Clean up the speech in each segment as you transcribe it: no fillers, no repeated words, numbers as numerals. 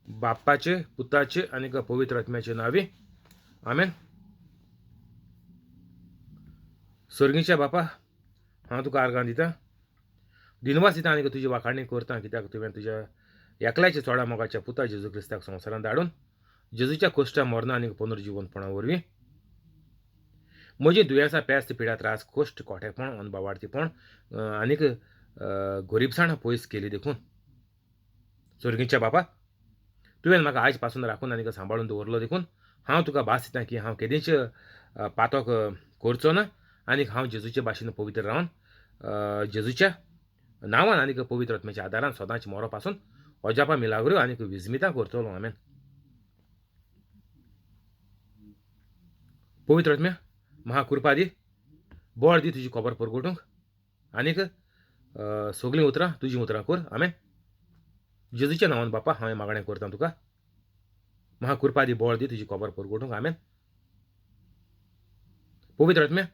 बाप्पाचे, पुताचे आनी पवित्र आत्म्याचे नांवी, आमेन. सर्गीच्या बापा, हांव तुका आर्गां दिता, दिनवास दिता आनी तुजी वाखाणी करता, कित्याक तुवें तुज्या एकल्याच्या चोडा मोगाच्या पुता जेजू क्रिस्ताक संवसारांत धाडून जेजूच्या कोश्टा मरणां आनी पुनर्जिवनपणा वरवीं म्हजी दुयेंसां, पेस्त, पिडा, त्रास, कोश्ट, कोटेपण, अनबावार्थीपण आनीक गरिबसाण पयस केली देखून. सर्गीच्या बापा, तुवें म्हाका आयज पासून राखून आनी सांबाळून दवरलो देखून हांव तुका भास दिता की हांव केदींच पातक करचो ना आनी हांव जेजूचे भाशेन पवित्र रावन जेजूच्या नांवान आनी पवित्र आत्म्याच्या आदारान सदांच मरो पासून अजापां, मिलाग्रो आनी विजमितां करतलो. आमेन. पवित्र आत्म्या, म्हाका कृपा दी, बळ दी तुजी खबर परगटूंक आनीक सगळीं उतरां तुजीं उतरां कर. आमेन. जेजूच्या नांवान बापा हांवें मागणें करता तुका, म्हाका कृपा दी, बळ दी तुजी खबर परगटूंक. आमेन. पवित्र आत्म्या,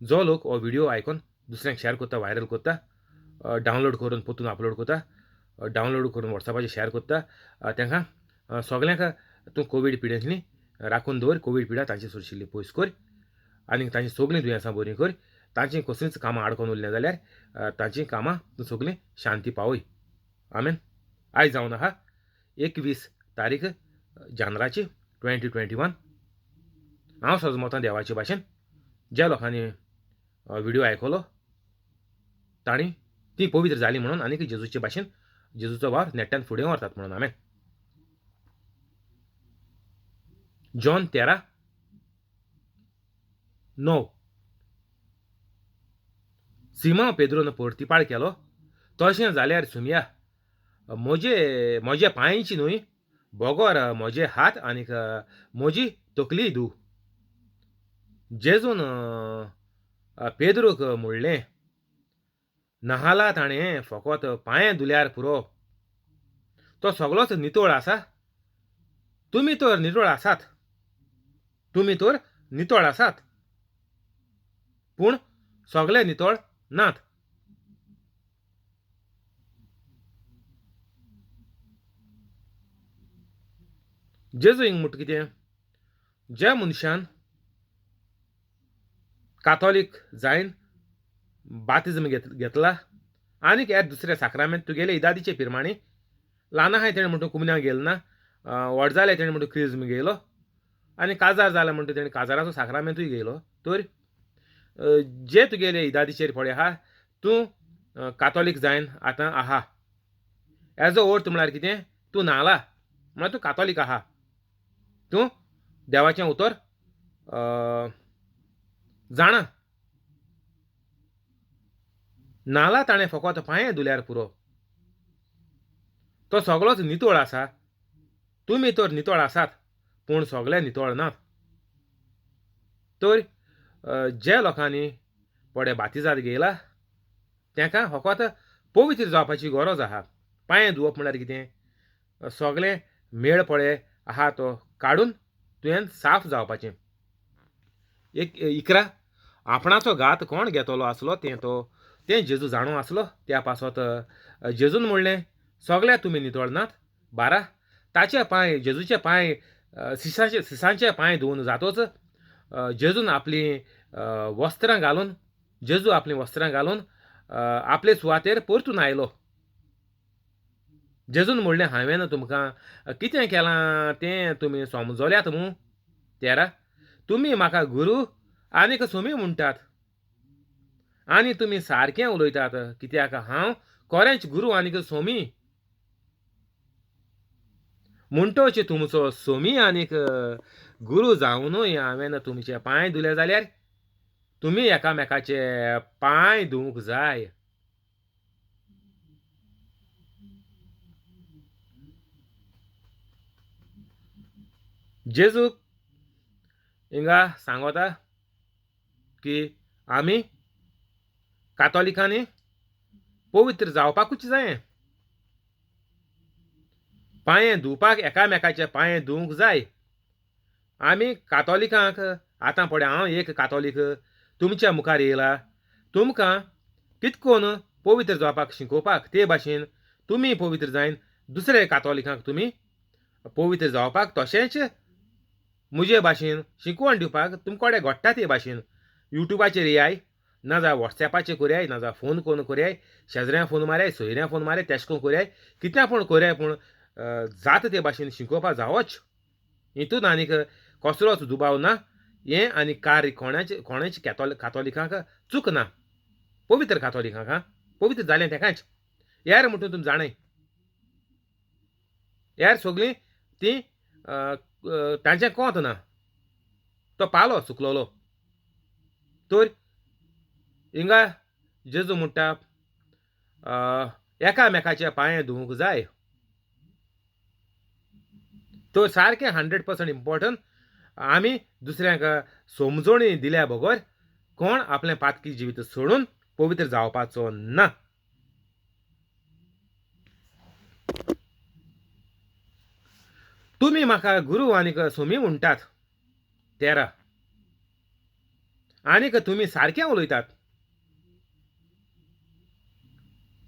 जो लोक हो व्हिडियो आयकून दुसऱ्यांक शेअर करता, व्हायरल करता, डावनलोड करून परतून अपलोड करता, डावनलोड करून वॉट्सॅपाचेर शेअर करता, तांकां सगल्यांक तूं कोवीड पिडेंतली राखून दवर. कोवीड पिडा तांची सुरशिल्ली पयस कर आनी तांची सगळीं दुयेंसां बरीं कर. तांचीं कसलींच कामां आडकोन उरलीं जाल्यार तांचीं कामां तूं सगळीं शांती पावय. आमेन. आयज जावन आहा 21 तारीख जानेराची 2021. हांव सजमतां देवाचे भाशेन ज्या लोकांनी व्हिडियो आयकलो तांणी ती पवित्र जाली म्हणून आनीक जेजूचे भाशेन जेजूचो वावर नेट्यान फुडें व्हरतात म्हणून. आमेन. जॉन 13:9. सिमांव पेद्रोन परतिपाळ केलो, तशें जाल्यार सुमया म्हजे म्हज्या पांयची न्हय बगर म्हजे हात आनीक म्हजी तकलीय धू. जेजून पेद्रूक म्हणलें, नहाला ताणें फकत पांये धुल्यार पुरो, तो सगळोच नितळ आसा. तुमी तर नितळ आसात, तुमी तर नितळ आसात, पूण सगळे नितळ नात. जेजू हिंग म्हणटा कितें, ज्या मनशान कातोलीक जायन बातिज्म घेतला आनीक ह्या दुसऱ्या साक्रामेंत तुगेले इदादीचे पिरमाणी ल्हान आहाय तेणें म्हणटा कुमन्यांक गेलो ना, व्हड जालें तेणें म्हणटा क्रिज्म घेयलो आनी काजार जालें म्हणटा तेणें काजाराचो साक्रामेंतूय घेयलो, तर जे तुगेले इदादीचेर पळय आहा तूं कातोलीक जायन आतां आहा. हेजो अर्थ म्हळ्यार कितें, तूं न्हाला म्हळ्यार तूं कातोलीक आहा, तूं देवाचें उतर जाणा. न्हाला ताणें फकत पांये धुल्यार पुरो, तो सगळोच नितळ आसा. तुमी तर नितळ आसात पूण सगळे नितळ नात. तर ज्या लोकांनी पडे बातिजाद घेयला तांकां फकत पवित्र जावपाची गरज आहा. पांये धुवप म्हळ्यार कितें, सगळें मेळ पळे आहा तो काडून तुवें साफ जावपाचें. 11. आपणाचो घात कोण घेतलो आसलो तें तो तें जेजू जाणू आसलो, त्या पासत जेजून म्हणलें, सगळे तुमी नितळ नात. 12. ताचे पांय जेजूचे पांय सिसांचे पांय धुवन जातोच जेजून आपलीं वस्त्रां घालून जेजू आपलीं वस्त्रां घालून आपले सुवातेर परतून आयलो. जेजून म्हणलें, हांवें तुमकां कितें केलां तें तुमी समजल्यात मू? 13. तुमी म्हाका गुरू आनीक सुमी म्हणटात आनी तुमी सारकें उलयतात, कित्याक हांव खरेंच गुरू आनीक सोमी. म्हणटोच तुमचो सोमी आनीक गुरू जावनूय हांवें तुमचे पांय धुले जाल्यार तुमी एकामेकाचे पांय धुवंक जाय. जेजूक हिंगा सांगता की आमी कातोलिकांनी पवित्र जावपाकूच जाय, पांये धुवपाक एकामेकाचे पांये धुवंक जाय. आमी कातोलिकांक आतां पळय हांव एक कातोलीक तुमच्या मुखार येयला, तुमकां कितकोन पवित्र जावपाक शिकोवपाक, ते भाशेन तुमी पवित्र जायन दुसरे कातोलिकांक तुमी पवित्र जावपाक तशेंच म्हजे भाशेन शिकवण दिवपाक तुमकां कोडे घडटा ते भाशेन युट्यूबाचेर येयाय ना जाल्यार वॉट्सॅपाचेर करयाय ना जाल्यार फोन करून करयाय शेजऱ्यां फोन मारयाय सोयऱ्यां फोन मारयाय तेश कोन करयाय कित्या पूण करयाय पूण जाता ते भाशेन शिकोवपा जावोच हितून आनीक कसलोच दुबाव ना. हें आनी कार्य कोणाचें कोणाचें कातोलिकांक चूक ना, पवित्र कातोलिकांक आं, पवित्र जालें तेकाच यार म्हणटून तुमी जाणाय यार सगळीं तीं तांचें कोंत ना, तो पालो सुकलोलो. तर हिंगा जेजू म्हणटा एकामेकाच्या पांये धुवूंक जाय. तर सारकें 100% इम्पोर्टंट आमी दुसऱ्यांक समजोणी दिल्या बगर कोण आपलें पातकी जिवीत सोडून पवित्र जावपाचो ना. तुमी म्हाका गुरू आनीक सोमी म्हणटात 13 आनीक तुमी सारकें उलयतात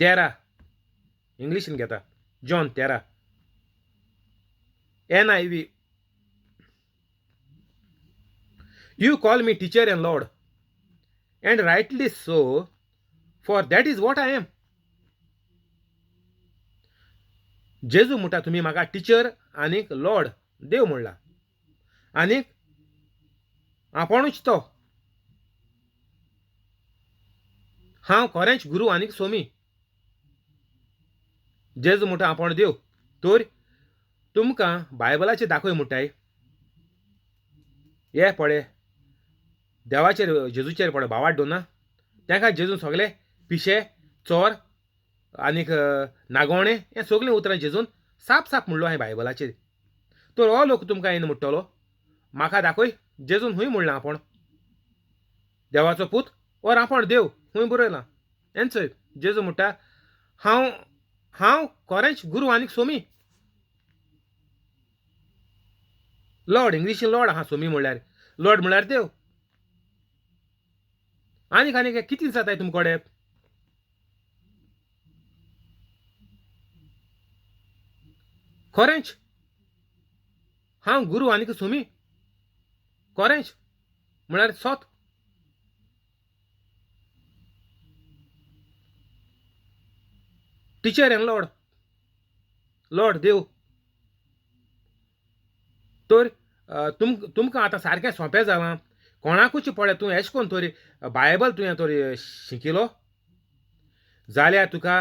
13 इंग्लिशीन घेता John 13 NIV. You call me teacher and Lord, and rightly so, for that is what I am. जेजू म्हणटा तुमी म्हाका टिचर आनीक लॉर्ड देव म्हणला आनीक आपूणच तो हांव खरेंच गुरू आनीक सोमी. जेजू म्हणटा आपूण देव. तर तुमकां बायबलाचेर दाखय म्हणटाय हे पळय देवाचेर जेजूचेर पळय भावार्थ दवरना ताका जेजून सगळे पिशे चोर आनीक नागोवणे हें सगळीं उतरां जेजून साप साप म्हणलो हांवें बायबलाचेर. तर हो लोक तुमकां येवन म्हणटलो म्हाका दाखय जेजून खूंय म्हणलां आपूण देवाचो पूत ओर आपूण देव खूंय बरयलां. एन्सर जेजू म्हणटा हांव हांव खरेंच गुरू आनीक सोमी. लॉर्ड इंग्लिशीन लॉर्ड आहा सोमी म्हणल्यार लॉर्ड म्हणल्यार देव. आनीक आनीक कितें जाताय तुमचे कडेन? खरेंच हांव गुरू आनीक सोमी खरेंच म्हळ्यार सत. टिचर एंड लॉर्ड, लॉर्ड देव. तर तुमकां आतां सारकें सोंपें जालां. कोणाकूच पळय तूं एश कोन तरी बायबल तुवें तरी शिकिलो जाल्यार तुका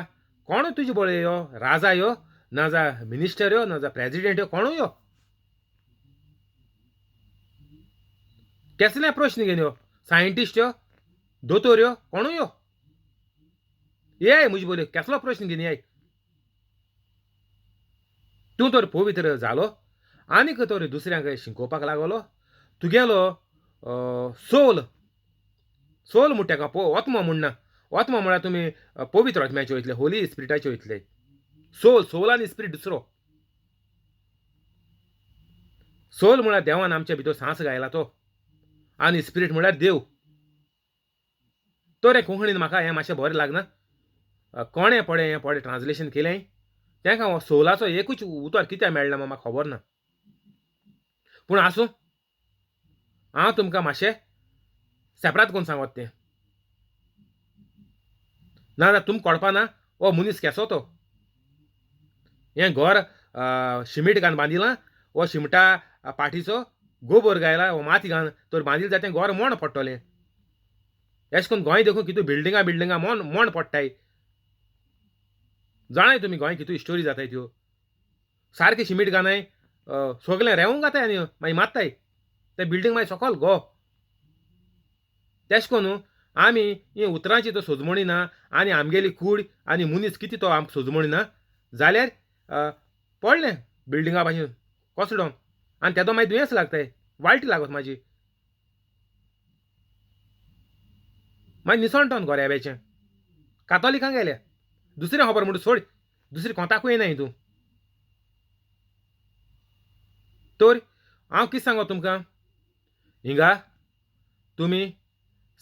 कोणूय तुजे बळे यो, राजा यो, ना जा मिनिस्टर यो, ना जा प्रेजिडेंट यो, कोणूय यो, केसले प्रश्न घेवन यो, सायंटिस्ट यो, दोतोर यो, कोणूय यो, ये म्हजे बोले केसलो प्रश्न घेवन येय. तूं तर पवित्र जालो आनीक तर दुसऱ्यांक शिकोवपाक लागलो. तुगेलो सोल सोल म्हणटा तेका आत्मो म्हणना. आत्मो म्हळ्यार तुमी पवित्र आत्म्याचे वयतले, होली स्पिरिटाचे वयतले. सोल सोल आनी स्पिरीट दुसरो. सोल म्हळ्यार देवान आमच्या भितर सांस घायला तो, आनी स्पिरीट म्हळ्यार देव. तर हें कोंकणीन म्हाका हें मातशें बरें लागना. कोणें पळय हें पळय ट्रान्सलेशन केलें तेका सोलाचो एकूच उतर कित्याक मेळना म्हाका खबर ना. पूण आसूं, हांव तुमकां मातशें सेपरात करून सांगत तें. ना ना तुमकां कळपा ना हो मनीस केसो तो. हें घर शिमीट घालून बांदिलां, हो शिमटा पाटीचो गोबोर घायला, हो माती घालून तर बांदिल जाल्यार तें घर मोण पडटलें. एशें करून गोंय देखून कितू बिल्डिंगां बिल्डिंगां मोण मोण पडटाय. जाणाय तुमी गोंय कितू स्टोरी जाताय त्यो. सारकें शिमीट घालनाय, सगळें रेंवूंक घाताय आनी मागीर मारताय तें बिल्डींग मागीर सकल गो. तेश कोन्न आमी ही उतरांची तो सोजमणी ना आनी आमगेली कूड आनी मनीस कितें तो आमकां सोजमणी ना जाल्यार पडलें बिल्डिंगा भाशेन कोसडोन आनी तेदो मागीर दुयेंस लागताय, वाळटी लागत म्हाजी, मागीर निसणटोन गोऱ्याब्याचें. कातोलिकांक गेल्या दुसरें खबर म्हणटा सोड, दुसरी कोंताकूय येनाय तूं. तर हांव कितें सांगो तुमकां, हिंगा तुमी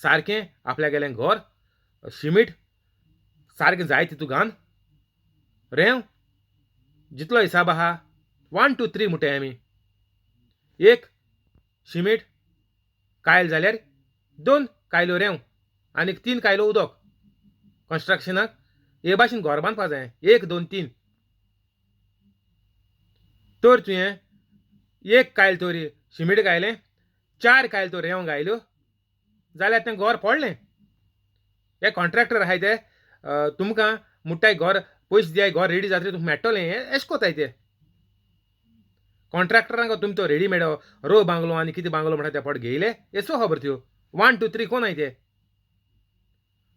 सारकें आपल्यागेलें घर शिमीट सारकें जाय तितू घान रेंव जितलो हिसाब आहा 1 2 3 म्हणटाय आमी. 1 शिमीट कायल जाल्यार 2 कायलो रेंव आनी 3 कायलो उदक. कन्स्ट्रक्शनाक हे भाशेन घर बांदपा जाय, 1 2 3. तर तुवें 1 कायल तरी शिमीट घायलें, 4 कायल तर रेंव घायल्यो जाल्यार तें घर पडलें. हे कॉन्ट्रॅक्टर आहाय ते तुमकां मुट्टाय घर पयशे दियाय, घर रेडी जातलें तुमकां मेळटलें, हें अशें कोताय ते कॉन्ट्रॅक्टरांक. तुमी तो रेडीमेड रो बांगलो आनी कितें बांगलो म्हणटा ते फट घेयले, हेसो खबर त्यो. 1 2 3 कोनाय ते,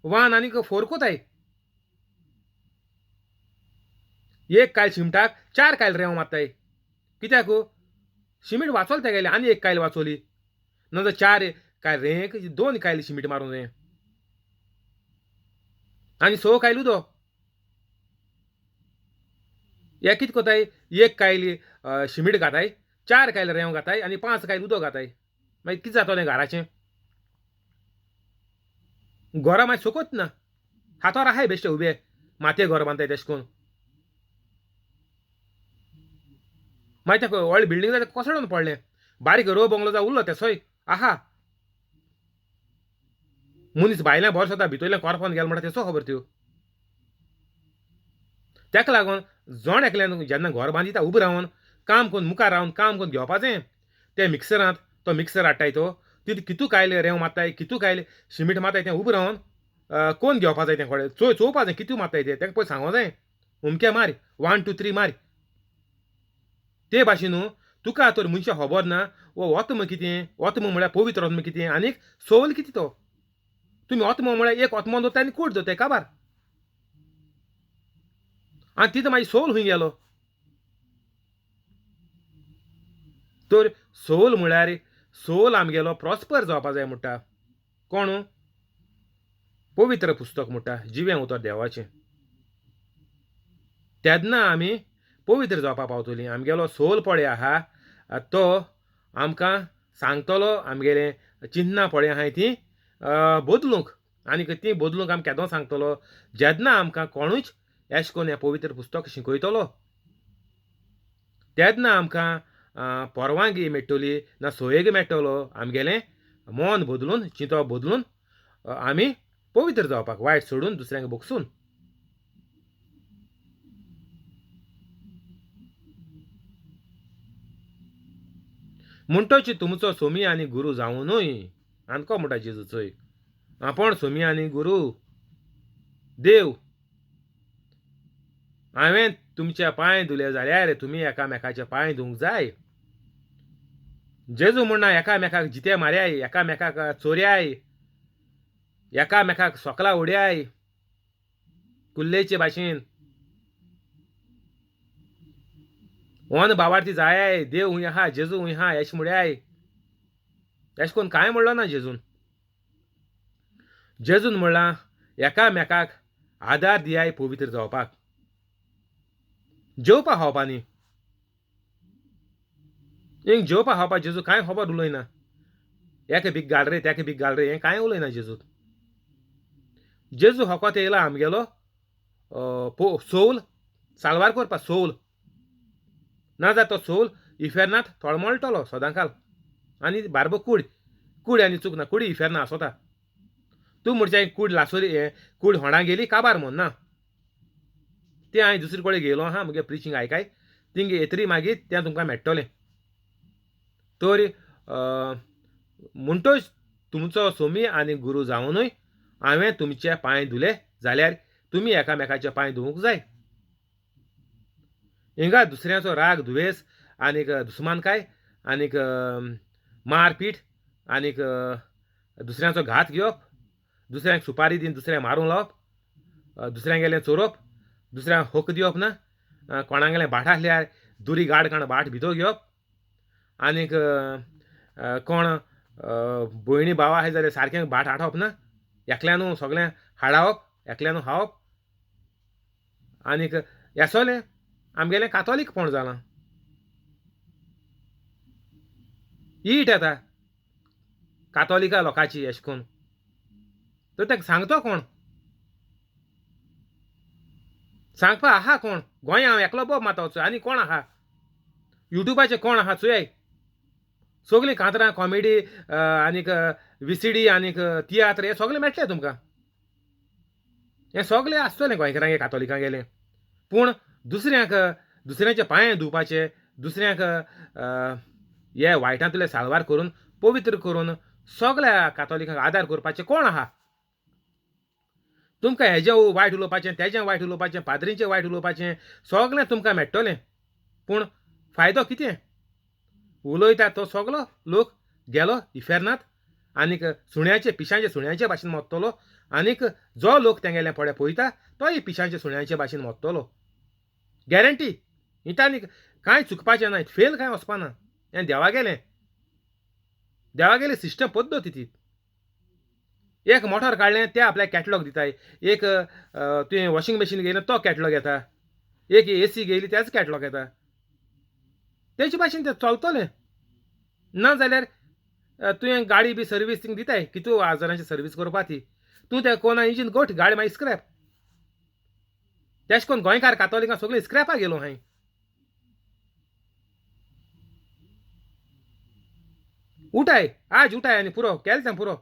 1 आनी 4 कोताय. 1 कायल शिमटाक 4 कायल रेंव मारताय, कित्याक शिमीट वाचोल तेगेलें आनी 1 कायल वाचोली, ना जाल्यार 4 कायल रेंक 2 कायल शिमीट मारूंक जाय आनी 6 कायल उदक. हे कितें कोताय, 1 कायल शिमीट घाताय, 4 कायल रेंव घाताय आनी 5 कायल उदक घाताय. मागीर कितें जातलें घराचें? घरां मागीर सोकोत ना, हातार आहाय बेश्टे उबे मातये घर बांदताय तेशें करून. मागीर तें व्हडलें बिल्डींग जाल्यार कोसळून पडलें, बारीक रो बंगलो जावं उरलो तेसोय आहा. मनीस भायल्यान बरो सोदता, भितरल्यान कोरपोन गेलो म्हणटा तेसो खबर त्यो. ताका लागून जण एकल्यान जेन्ना घर बांदिता उबो रावन काम करून मुखार रावन काम करून घेवपाचें. ते मिक्सरांत तो मिक्सर हाडटाय तो तितू कितू कायले रेंव मारताय, कितू कायले शिमीट मारताय, तें उबो रावन कोण घेवपा जाय तें कळ्ळें, चोय चोवपा जाय कितू मारताय तें, ताका पयलीं सांगो जाय अमकें मार, 1 2 3 मार. ते भाशेन न्हू तुका तर मनशाक खबर ना वो आत्म कितें, आत्म म्हळ्यार पवित्र आत्म कितें आनीक सोल कितें तो. तुमी आत्मो म्हळ्यार एक आत्मो दवरताय आनी कूड दवरताय काबार, आनी तितू मागीर सोल खंय गेलो? तर सोल म्हळ्यार सोल आमगेलो प्रॉस्पर जावपा जाय म्हणटा कोण? पवित्र पुस्तक म्हणटा, जिवें उतर देवाचें. तेन्ना आमी पवित्र जावपा पावतलीं. आमगेलो सोल पळय आहा तो आमकां सांगतलो आमगेलें चिंतना पळय आहाय तीं बदलूंक, आनी तीं बदलूंक आमकां केदो सांगतलो जेन्ना आमकां कोणूच एश कोन्न हें पवित्र पुस्तक शिकयतलो, तेन्ना आमकां परवानगी मेळटली ना सोयेग मेळटलो आमगेलें मन बदलून, चिंतप बदलून आमी पवित्र जावपाक, वायट सोडून दुसऱ्यांक भोगसून. म्हणटोच तुमचो सोमी आनी गुरू जावनूय आनको म्हणटा जेजू चोय, आपूण सोमी आनी गुरू देव. हांवें तुमचे पांय धुले जाल्यार तुमी एकामेकाचे पांय धुवंक जाय. जेजू म्हणना एकामेकाक जिते मारयाय, एकामेकाक चोरयाय, एकामेकाक सोकला उडयाय कुल्लेचे भाशेन. ओन बावार्थी जाय, देव हूंय आहा, जेजू हूंय आहा एश म्हळ्याय, एश कोन्न कांय म्हणलो ना जेजून. जेजून म्हणलां एकामेकाक आदार दियाय पवित्र जावपाक, जेवपा खावपा न्ही. एक जेवपा खावपा जेजू कांय खबर उलयना, एका बीक घाल रे तेका बीक घाल रे हें कांय उलयना जेजू. जेजू फकत येयला आमगेलो सोल साल्वार करपा, सोल ना जाल्यार तो सोल इफेर्नांत तळमळटलो सदांकाल. आनी बारबो कूड, कूड आनी चूक ना, कुडी इफेर्ना आसता. तूं म्हणचे कूड लासोली, हें कूड होणा गेली काबार म्हण ना, तें हांवें दुसरे कडेन गेलो आहा म्हगे प्रिचींग आयकाय तिंगे येतरी मागीर तें तुमकां मेळटलें. तर म्हणटोच तुमचो सोमी आनी गुरू जावनूय हांवें तुमचे पांय धुले जाल्यार तुमी एकामेकाचे पांय धुवूंक जाय. हिंगा दुसऱ्याचो राग दुवेस आनीक दुस्मानकाय आनीक मारपीट आनीक दुसऱ्यांचो घात घेवप, दुसऱ्यांक सुपारी दिवन दुसऱ्यांक मारूंक लावप, दुसऱ्यांगेलें चोरप, दुसऱ्यांक हक दिवप ना, कोणागेलें भाट आसल्यार दुरी गाड काण भाट भितर घेवप, आनीक कोण भयणी भाव आसा जाल्यार सारकें भाट आठोवप ना, एकल्यानू सगळें हाडावप, एकल्यानू खावप, आनीक हें सगळें आमगेलें कातोलीकपण जालां. ईट येता कातोलिका लोकांची अशें करून, तर ताका सांगतो कोण, सांगपा आहा कोण? गोंया हांव एकलो बोब मारता वचो आनी कोण आहा? युट्यूबाचेर कोण आहा चोयाय, सगलीं कांतरां, कॉमेडी आनीक विसिडी आनीक तियात्र हें सगलें मेळटलें तुमकां. हें सगलें आसतलें गोंयकारांगेर, कातोलिकांगेलें. पूण दुसऱ्यांक दुसऱ्यांचे पांय धुवपाचे, दुसऱ्यांक हे वायटांतले साल्वार करून पवित्र करून सगल्या कातोलिकांक आदार करपाचें कोण आहा? तुमकां हेजें वायट उलोवपाचें, तेजें वायट उलोवपाचें, पाद्रींचें वायट उलोवपाचें सगलें तुमकां मेळटलें. पूण फायदो कितें? उलयता तो सगलो लोक गेलो इफेर्नांत, आनीक सुण्याचे पिशांचे सुण्याचे भाशेन मोत्तलो, आनीक जो लोक तेंगेले पडे पळयता तोय पिशांचे सुण्याचे भाशेन मोत्तलो. गॅरंटी. हिता आनीक कांय चुकपाचें ना, फेल कांय वचपा ना. हें देवागेलें, देवागेली सिस्टम पद्दत ती. एक मोटर काडलें ते आपल्याक कॅटलॉग दिताय, एक तुवें वॉशिंग मशीन घेयलें तो कॅटलॉग येता, एक ए सी घेयली तेच कॅटलॉग येता. तेचे भाशेन तें चलतलें. ना जाल्यार तुवें गाडी बी सर्विसींग दिताय, कितू हजारांची सर्वीस करपा ती, तूं तें कोना इंजीन गोठ गाडी मागीर स्क्रॅप. तेश कोन गोंयकार कातोलिकां सगळीं स्क्रॅपा गेलो हांवें. उठाय आज, उठाय आनी पुरो केलें तें पुरो,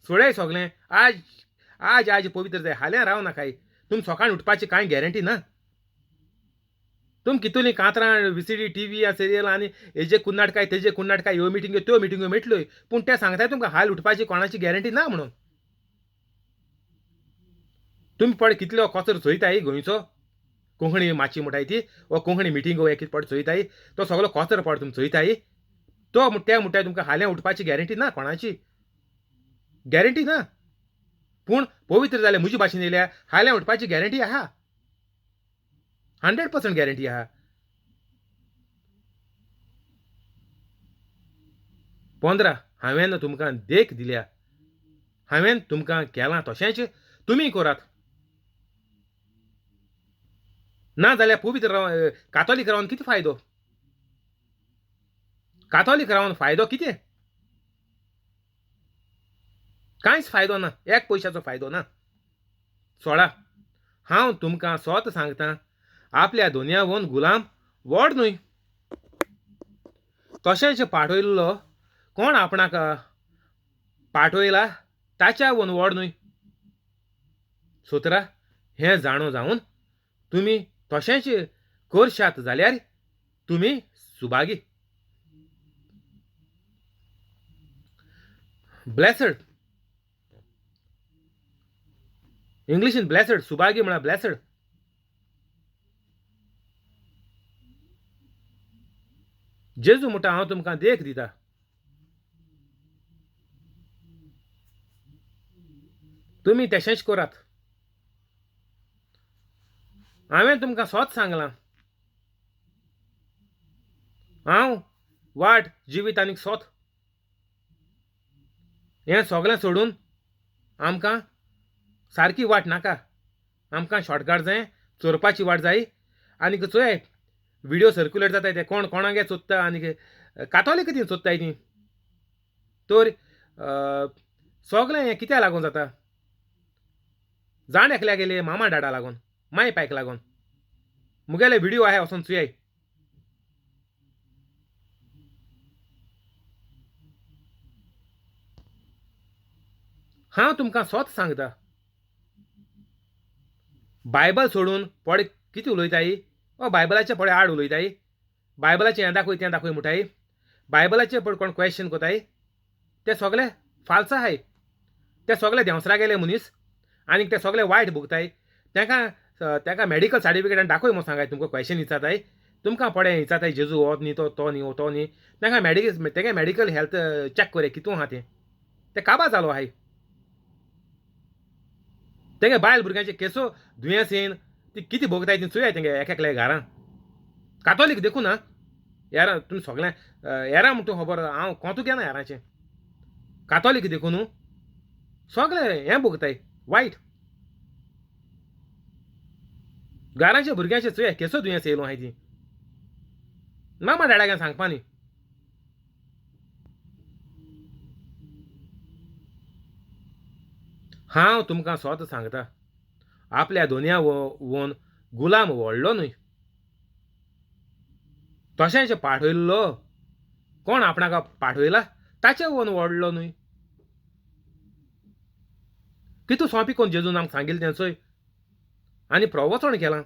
सोडाय सगळें. आज आज आज पवित्र जाय, हाल्यां राव नाकाय. तुम सकाळीं उठपाची कांय गॅरंटी ना. तुम कितुलीं कांतरां, विसिडी, टिवी सिरियल आनी हेजे कुन्नाट काय तेजे कुन्नाट काय, ह्यो मिटिंग्यो त्यो मिटिंग्यो मेळटल्यो, पूण ते सांगताय तुमकां हाल उठपाची कोणाची गॅरंटी ना म्हणून. तुमी पळय कितलो कचरो चोयताय गोंयचो, कोंकणी माची म्हणटाय ती, वा कोंकणी मिटिंगो हे कितें पळय चोयताय, तो सगलो कचरो पळय तुमी चोयताय, तो ते म्हणटाय तुमकां हाल्यां उठपाची गॅरंटी ना, कोणाची गॅरंटी ना. पूण पवित्र जालें म्हजी भाशेन येयल्या हाल्यां उठपाची गॅरंटी आहा, 100% गॅरंटी आहा. 15 हांवें तुमकां देख दिल्या, हांवें तुमकां केलां तशेंच तुमी करात. ना जाल्यार पवित्र रावन कातोलीक रावन कितें फायदो? कातोलीक रावन फायदो कितें? कांयच फायदो ना, एक पयशाचो फायदो ना. 16 हांव तुमकां सोत सांगता, आपल्या दोनयावन गुलाम व्हड न्हय, तशेंच पाठयल्लो कोण आपणाक पाठयला ताच्या वन व्हड न्हय. 17 हें जाणो जावन तुमी तशेंच करशात जाल्यार तुमी सुभागी. ब्लॅसड, इंग्लिशीन ब्लॅसड, सुभागी म्हळ्यार ब्लॅसड. जेजू म्हणटा हांव तुमकां देख दिता, तुमी तशेंच करात. हांवें तुमकां सोत सांगलां, हांव वाट, जिवीत आनी सोत. हें सगळें सोडून आमकां सारकी वाट नाका, आमकां शॉर्टकट जाय, चोरपाची वाट जाय. आनीक चोय व्हिडियो सर्क्युलेट जाताय ते कोण कोणागे चोदता, आनीक कातोलीक ती चोदताय ती. तर सगळें हें कित्याक लागून जाता? जाण एकल्या गेले मामा डाडा लागून, माय पायक लागून. मुगेले व्हिडियो आहाय वचोन चोयाय. हांव तुमकां सोत सांगता, बायबल सोडून पडे कितें उलयताय? ओ बायबलाचे पडे आड उलयताय, बायबलाचें हें दाखय तें दाखय म्हणटाय, बायबलाचें पळय कोण क्वेश्चन कोताय, ते सगळे फाल्स आहाय, ते सगळे देंवसरा गेले मनीस, आनीक ते सगळे वायट भोगताय. तांकां तांकां मेडिकल सर्टिफिकेट दाखय म्हूण सांगाय, तुमकां क्वेश्चन विचारताय, तुमकां पडे विचारताय जेजू हो न्ही तो, तो न्ही तो न्ही. तांकां मेडिकल, तेंगे मेडिकल हेल्थ चॅक कोरया कितू आहा तें, तें काबार जालो आहाय. तेंगे बायल भुरग्यांचे केसो दुयेंस येवन ती कितें भोगताय ती चोया तेंगे एक एकल्या घरां. कातोलीक देखून आं, हेरां तुमी सगळें हेरां म्हण तूं खबर हांव कोंतू घेना हेरांचें. कातोलीक देखून सगळें हें भोगताय वायट. घरांचे भुरग्यांचे चोया केसो दुयेंस येयलो आहाय ती. मामा डाडाक सांगपा न्ही. हांव तुमकां सोत सांगता, आपल्या दोनया वन गुलाम व्हडलो न्हय, तशेंच पाठयल्लो कोण आपणाक पाठयला ताचे वन व्हडलो न्हय. कितू सोंपी कोण जेजून आमकां सांगिल्लें तें चोय आनी प्रवचण केलां.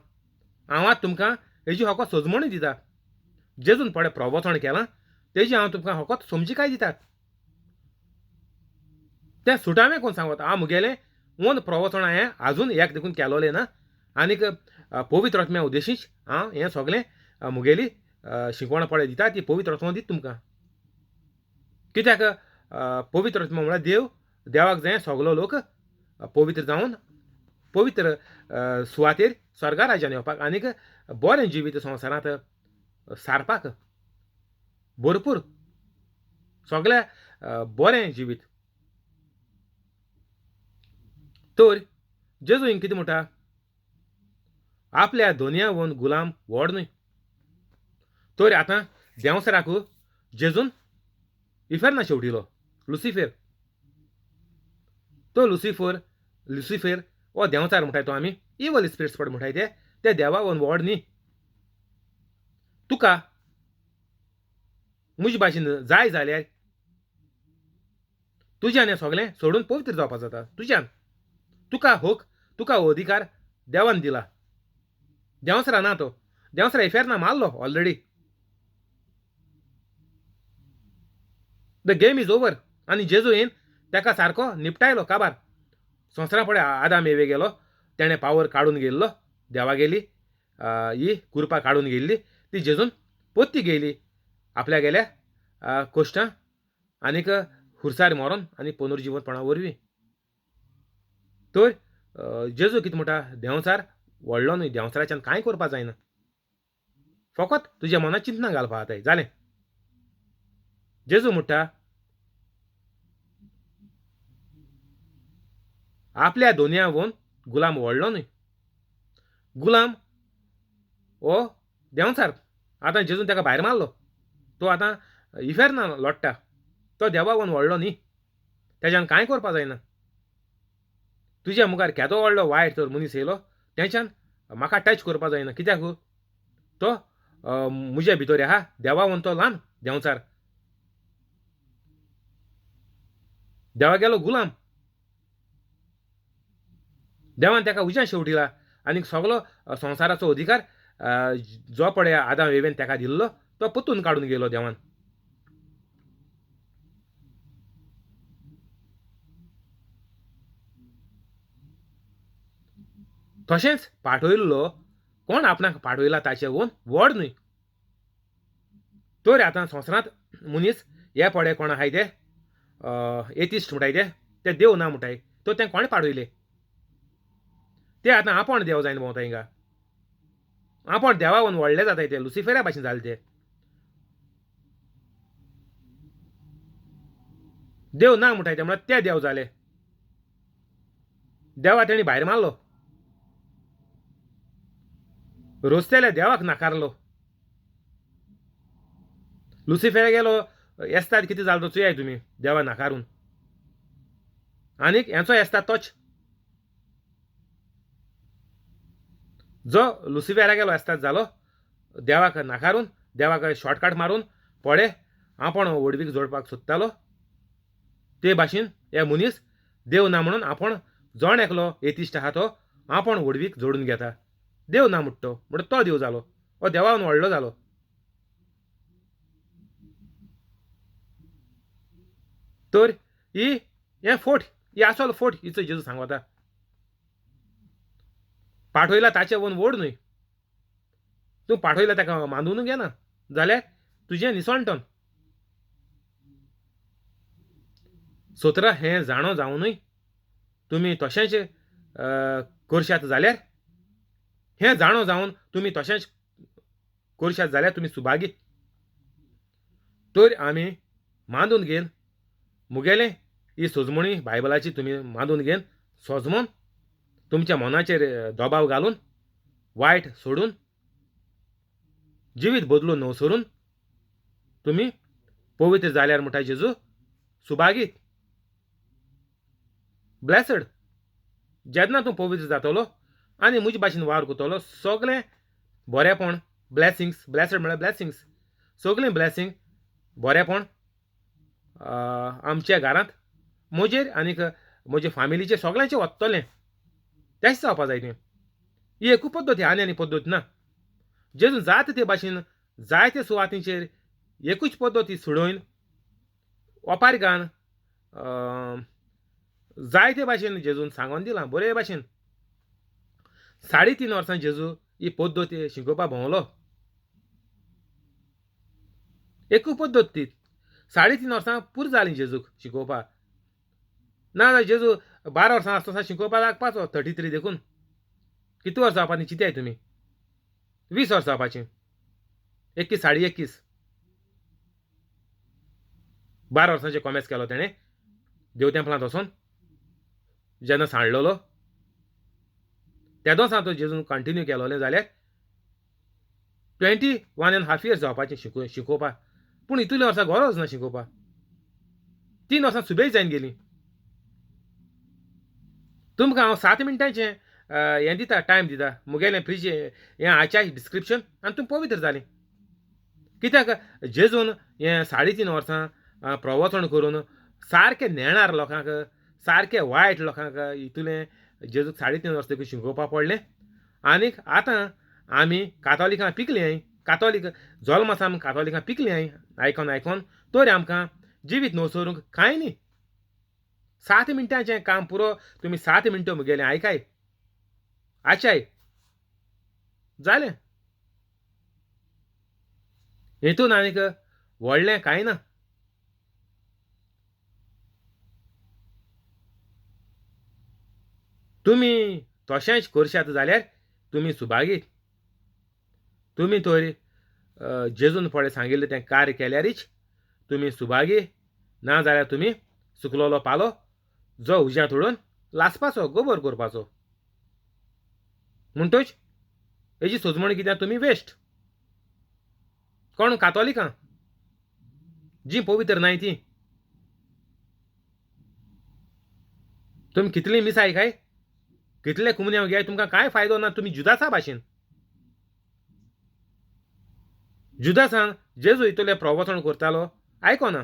हांव आतां तुमकां हेजी होको सजमणी दिता. जेजून पळय प्रवचण केलां तेजी हांव तुमकां होकोत समजिकाय दिता. तें सुटावें कोण सांगत हांव मुगेलें ओन प्रवचण हांवें आजून एक देखून केलोलें ना आनीक पवित्र आत्म्या उद्देशीच हांव हें सगलें मुगेली शिकवण पळय दिता ती पवित्र आत्मो दिता तुमकां. कित्याक पवित्र आत्मो म्हळ्यार देव, देवाक जाय सगलो लोक पवित्र जावन पवित्र सुवातेर स्वर्गा राज्यान येवपाक आनीक बरें जिवीत संवसारांत सारपाक, भरपूर सगळ्या बरें जिवीत. तर जेजू हिंग कितें म्हणटा, आपल्या दोनया वन गुलाम व्हड न्हय. तर आतां देंवसराक जेजून इफेर्ना शेवटिलो लुसिफेर. तो लुसिफर लुसिफेर हो देंवचार म्हणटाय तो आमी इवल स्पिरिट्स पड म्हणटाय ते ते देवा वन व्हड न्ही. तुका म्हजे भाशेन जाय जाल्यार तुज्यान हें सगळें सोडून पवित्र जावपा जाता. तुज्यान तुका हक तुका हो अधिकार देवान दिला. देंवसरा ना तो, देंवसरा इफेर्ना मारलो already. The game is over. आनी जेजू येन ताका सारको निपटायलो काबार. संवसारा पळय आदाम एवे गेलो, तेणें पावर काडून गेल्लो देवा गेली, ही कुरपा काडून गेल्ली ती जेजून पोत्ती गेली आपल्या गेल्या कोश्टां आनीक खुर्सार मरोन आनी पुनर्जिवनपणा वरवीं. तर जेजू कितें म्हणटा, देंवचार व्हडलो न्हय, देंवचाराच्यान कांय करपा जायना, फकत तुज्या मनांत चिंतना घालपा जाताय जालें. जेजू म्हणटा आपल्या दोनया वन गुलाम व्हडलो न्हय, गुलाम हो देंवचार. आतां जेजून ताका भायर मारलो, तो आतां इफेर्ना लोट्टा, तो देवा वन व्हडलो न्ही, तेज्यान कांय करपा जायना. तुज्या मुखार केदो व्हडलो वायट तर मनीस येयलो तेच्यान म्हाका टच करपा जायना, कित्याक तो म्हज्या भितर आहा देवा वन तो ल्हान देंवचार. देवा गेलो गुलाम, देवान ताका उज्यान शेवटिला आनी सगलो संवसाराचो अधिकार जो पळय आदाम एवेन ताका दिल्लो तो परतून काडून गेलो देवान. तशेंच पाठयल्लो कोण आपणाक पाठयला ताचे वोन व्हड न्हय. तर आतां संवसारांत मनीस हे पळय कोण आहाय ते एथिस्ट म्हणटाय ते, ते देव ना म्हणटाय, तर तें कोणें पाठयले ते आतां आपूण देव जायन भोंवता हिंगा, आपूण देवावन व्हडले जाताय ते, लुसिफेरा भाशेन जाले ते. देव ना म्हणटाय ते म्हळ्यार ते देव जाले, देवा तेणी भायर मारलो, रोजतेल्या देवाक नाकारलो. लुसिफेरा गेलो एस्ताद कितें जालो तो चोयाय तुमी देवा नाकारून, आनीक हेंचो एस्ताद तोच जो लुसिफेरा गेलो एस्ताद जालो देवाक नाकारून, देवाक शॉर्टकट मारून पळय आपूण व्हडवीक जोडपाक सोदतालो. ते भाशेन हे मनीस देव ना म्हणून आपूण जण एकलो एथिस्ट आहा तो आपूण व्हडवीक जोडून घेता, देव ना म्हणटा म्हणटा तो देव जालो, हो देवान व्हडलो जालो. तर ही हें फोट, ही आसल फोट हिचो जेजू सांगता. पाठयला ताचे वन व्हड न्हय, तूं पाठयला ताका मानून घेना जाल्यार तुजें निसणटन. 17 हें जाणो जावनूय तुमी तशेंच करशात जाल्यार, हें जाणो जावन तुमी तशेंच करशात जाल्यार तुमी सुभागी. तर आमी मानून घेवन मुगेलें ही सजमणी बायबलाची तुमी मानून घेवन सजमोन तुमच्या मनाचेर दबाव घालून वायट सोडून जिवीत बदलून नवसरून तुमी पवित्र जाल्यार म्हणटा जेजू सुभागी, ब्लेसड. जेन्ना तूं पवित्र जातलो आनी म्हजे भाशेन वावर करतलो सगळें बरेंपण ब्लेसिंग्स, ब्लेसड म्हळ्यार ब्लेसिंग्स सगळीं ब्लॅसिंग बरेंपण आमच्या घरांत म्हजेर आनीक म्हजे फामिलीचेर सगळ्यांचेर वतलें. तेंच जावपा जाय तें. ही एकू पद्दत, आनी आनी पद्दत ना. जेजून जाता ते भाशेन जायते सुवातींचेर एकूच पद्दत ही सोडोवन ओपारगान जायते भाशेन जेजून सांगून दिलां बरे भाशेन. 3.5 वर्सां जेजू ही पद्दत शिकोवपा भोंवलो. एकू पद्दत ती. 3.5 वर्सां पुरो जालीं जेजूक शिकोवपा. ना जाल्यार जेजू 12 वर्सां आसतना शिकोवपा लागपाचो 33 देखून कितू वर्सां जावपाचीं चिंताय तुमी? 20 वर्सां जावपाचीं, 21 21.5. 12 वर्सांचें कॉमेस केलो तेणें देवतेंपलांत वचोन जेन्ना सांडलेलो तेदोच हांव तो जेजून कंटिन्यू केलोलें जाल्यार 21.5 इयर्स जावपाचें शिकोवपा. पूण इतूले वर्सां गरज ना शिकोवपा. 3 वर्सां सुबेज जायन गेलीं. तुमकां हांव 7 मिनटांचें हें दिता, टायम दिता मुगेलें प्रिज हें आचाय डिस्क्रिप्शन आनी तुमी पवित्र जालीं. कित्याक जेजून हें 3.5 वर्सां प्रवचन करून सारकें नेणार लोकांक, सारकें वायट लोकांक इतूलें जेजूक 3.5 वर्सां देखून शिकोवपा पडलें. आनीक आतां आमी कातोलिकां पिकलीं, कातोलीक जल्म आसा आमी कातोलिकां पिकलीं आयकोन आयकोन तर आमकां जिवीत नवसरूंक कांय न्ही. 7 मिनटांचें काम पुरो, तुमी 7 मिनटां मुगेलें आयकाय आचाय जालें. हितून आनीक व्हडलें कांय ना. तुमी तशेंच करशात जाल्यार तुमी सुभागी. तुमी तर जेजून फुडें सांगिल्लें तें कार्य केल्यारीच तुमी सुभागी, ना जाल्यार तुमी सुकलोलो पालो जो उज्यांत उडोवन लासपाचो, गोबर करपाचो. म्हणटच हेजी सोजमणी कित्याक तुमी वेस्ट. कोण कातोलिकां जीं पवित्र नाय तीं. तुमी कितलीं मिसाय काय, कितले कुमन्यांव घेय, तुमकां कांय फायदो ना. तुमी जुदासा भाशेन. जुदासान जेजू इतलें प्रवचन करतालो आयकोना.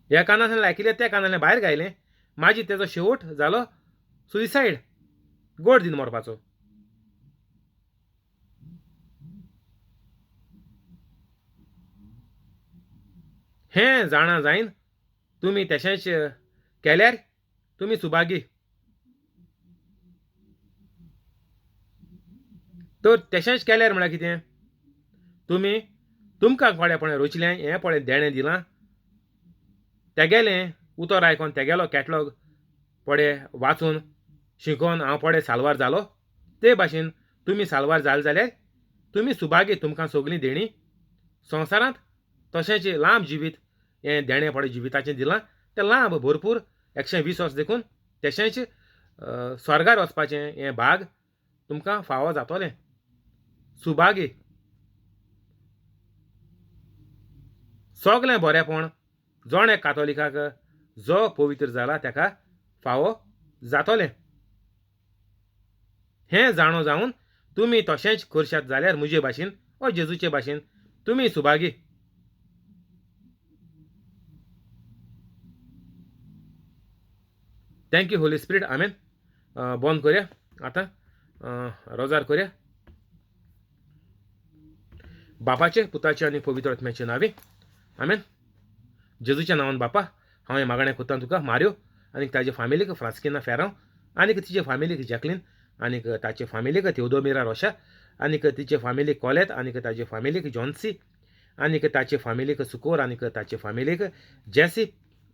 ह्या कानांतल्यान आयकिल्लें त्या कानांतल्यान भायर घायलें. मागीर तेजो शेवट जालो सुसायड, गोड दीन मरपाचो. हें जाणा जायन तुमी तशेंच केल्यार तुमी सुभागी. तर तशेंच केल्यार म्हळ्यार कितें, तुमी तुमकां कोणें रोचलें हें पळय देणें दिलां, तेगेलें उतर आयकोन तेगेलो कॅटलॉग पळय वाचून शिकोन हांव पळय साल्वार जालो, ते भाशेन तुमी साल्वार जाले जाल्यार तुमी सुभागी. तुमकां सगळीं देणीं संवसारांत तशेंच लांब जिवीत हें देणें पळय जिविताचें दिलां तें लांब भरपूर 120 वर्स देखून तशेंच स्वर्गार वचपाचें हें भाग तुमकां फावो जातलें. सुभागी. सगळें बरेंपण जण एक कातोलिकाक जो पवित्र जाला ताका फावो जातलें. हें जाणो जावन तुमी तशेंच करशात जाल्यार म्हजे भाशेन वा जेजूचे भाशेन तुमी Subhagi. Thank you Holy Spirit. आमेन. बंद करया आतां, रोजार करया. बापाचे, पुताचे आनी पवित्र आत्म्याचे नांवे आमेन. जेजूच्या नांवान बापा हांव हें मागणें करता तुका मार्यो आनी ताजे फामिलीक फ्रांस्किना फेरांव आनीक तिचे फामिलीक जॅकलीन आनीक ताचे फामिलीक तेवदोमिरा रोशा आनीक तिचे फामिलीक कॉलेत आनीक ताजे फामिलीक जॉन्सी आनीक ताचे फामिलीक सुकोर आनीक ताचे फामिलीक जेसी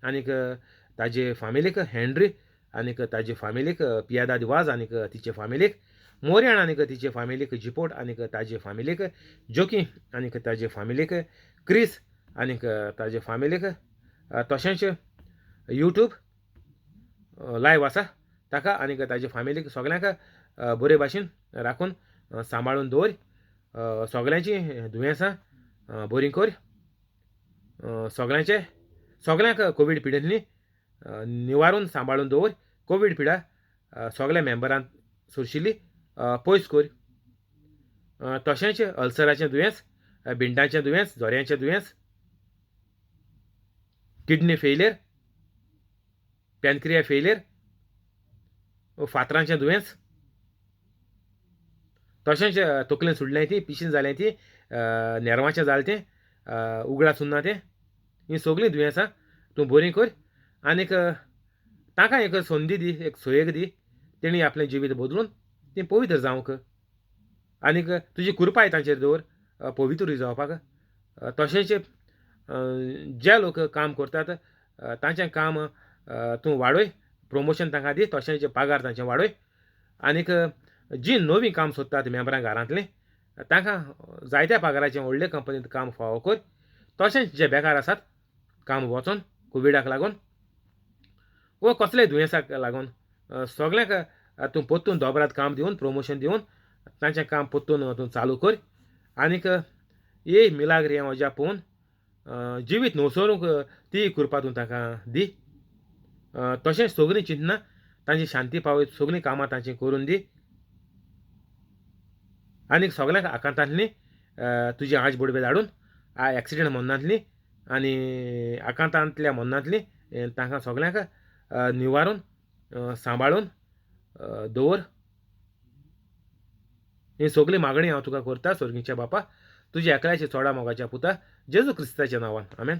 आनीक ताजे फामिलीक हेनरी आनीक ताजे फामिलीक पियादा दिवाज आनीक तिचे फामिलीक मोरयाण आनीक तिचे फामिलीक जिपोट आनीक ताजे फामिलीक जोकी आनीक ताजे फामिलीक क्रिस आनीक ताजे फामिलीक तशेंच यूट्यूब लायव आसा ताका आनीक ताजे फामिलीक सगल्यांक बरे भाशेन राखून सांबाळून दवर. सगल्यांचीं दुयेंसां बरीं कर. सगल्यांचे सगल्यांक कोवीड पिडेंतली निवारून सांबाळून दवर. कोवीड पिडा सगल्या मेंबरांत सोरशिल्ली पयस कर. तशेंच अल्सराचें दुयेंस भिंडांचें दुयेंस, जोऱ्यांचें दुयेंस, किडनी फेलियर, पॅनक्रिया फेलियर, फातरांचें दुयेंस, तशेंच तकलेन सुडलें ती, पिशीन जालें ती, नेरवाचें जालें तें, उगडास उरना तें, हीं सगळीं दुयेंसां तूं बरीं कर आनीक तांकां एक संदी दी, एक सोयेक दी, तेणी आपलें जिवीत बदलून तीं पवित्र जावंक आनीक तुजी कृपाय तांचेर दवर पवित्रूय जावपाक. तशेंच जे लोक काम करतात तांचें काम तूं वाडय, प्रमोशन तांकां दी, तशेंच पगार तांचें वाडय आनीक जीं नवीं काम सोदतात मेंबरां घरांतलीं तांकां जायत्या पगाराचें व्हडले कंपनींत काम फावो कर. तशेंच जे बेकार आसात काम वचोन कोविडाक लागून वो कसलेय दुयेंसाक लागून सगळ्यांक तूं परतून दोबरात काम दिवन प्रमोशन दिवन तांचें काम परतून तूं चालू कर आनीक ये मिलाग्र हें अजाप पळोवन जिवीत नवसरूंक ती कृपा तूं तांकां दी. तशेंच सगळीं चिंतना तांची शांती पावयत सगळीं कामां तांची करून दी आनीक सगळ्यांक आकांतांतली तुजी आंज बडबे धाडून एक्सिडेंट मरणांतली आनी आकांतांतल्या मरणांतली तांकां सगळ्यांक निवारून सांबाळून दवर. ही सगळी मागणी हांव तुका करता सर्गीच्या बापा, तुज्या एकल्याच्या चोडा मोगाच्या पुता जेजू क्रिस्ताच्या नांवान, आमेन.